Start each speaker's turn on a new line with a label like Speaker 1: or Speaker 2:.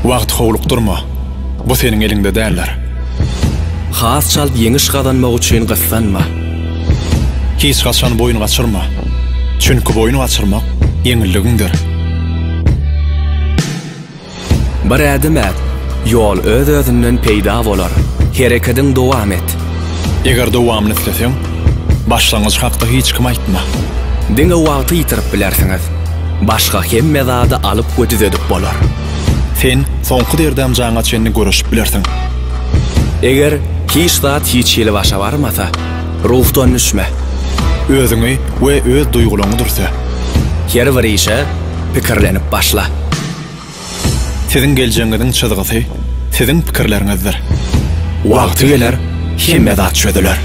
Speaker 1: Wagty howlukdyrma, bu seniň eliňde däldir.
Speaker 2: Has çalt ýeňiş gazanmak üçin gyssanma.
Speaker 1: Hiç haçan boýun gaçyrma, çünki boýun gaçyrmak ýeňilligiňdir.
Speaker 2: Bir ädim ät, ýol öz-özünden peýda bolar. Herekediň dowam et.
Speaker 1: Eger dowamyny isleseň, başlangyç hakda hiç kime aýtma.
Speaker 2: Diňe wagty ýitirip bilersiňiz. Başga hemme zady alyp we düzedip bolar.
Speaker 1: Sen soňky derdem jaňa çenli göreşip bilersiň.
Speaker 2: Eger hiç zat hiç hili başa barmasa, ruhdan düşme.
Speaker 1: Özüňi we öz duýgularyňy dürse.
Speaker 2: Her bir işe pikirlenip başla.
Speaker 1: Siziň geljegiňiziň çyzgysy siziň pikirleriňizdir.
Speaker 2: Wagty geler, hemme zat çözüler.